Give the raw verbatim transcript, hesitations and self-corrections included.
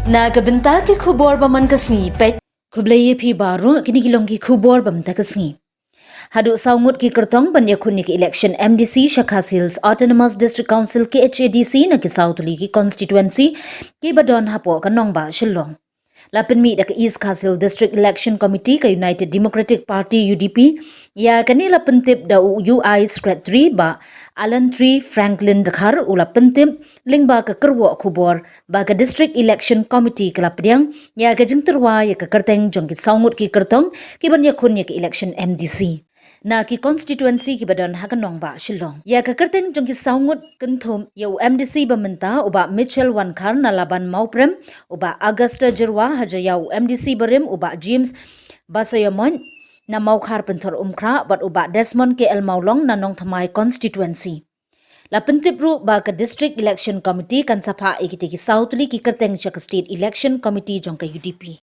Na ka bynta ki khubor ba man ka sngi, peit. Khublei ïa phi baroh, kine ki long ki khubor ba mynta ka sngi. Haduh saw ngut ki kyrtong ban ïakhun ïa ka election M D C sha Khasi Hills Autonomous District Council, K H A D C, na ki saw tylli ki constituency kiba don hapoh ka nongbah Shillong. La pynmih da ka East Khasi Hills District Election Committee, ka United Democratic Party, U D P, ïa kane la pyntip da u U I Secretary, Bah Alan Tree Franklin Dkhar, u la pyntip lyngba ka kyrwoh khubor ba ka District Election Committee ka la pdiang ïa ka jingtyrwa ïa ka kyrteng jong ki saw ngut ki kyrtong kiban ïakhun ïa ka election M D C na ki constituency kiba don ha ka nongbah Shillong. Ïa ka kyrteng jong ki saw ngut kynthup ïa u M D C ba mynta, u Bah Mitchell Wankhar na Laban Mawprem, u Bah Augusta Jyrwa, ha Jaïaw u M D C barim, u Bah James Basaiawmoit na Mawkhar Pynthorumkhrah, bad u Bah Desmond K L Mawlong na Nongthymmai constituency. La pyntip ruh ba ka District Election Committee kan sa phah ïa kitei ki saw tylli ki kyrteng sha ka State Election Committee jong ka U D P.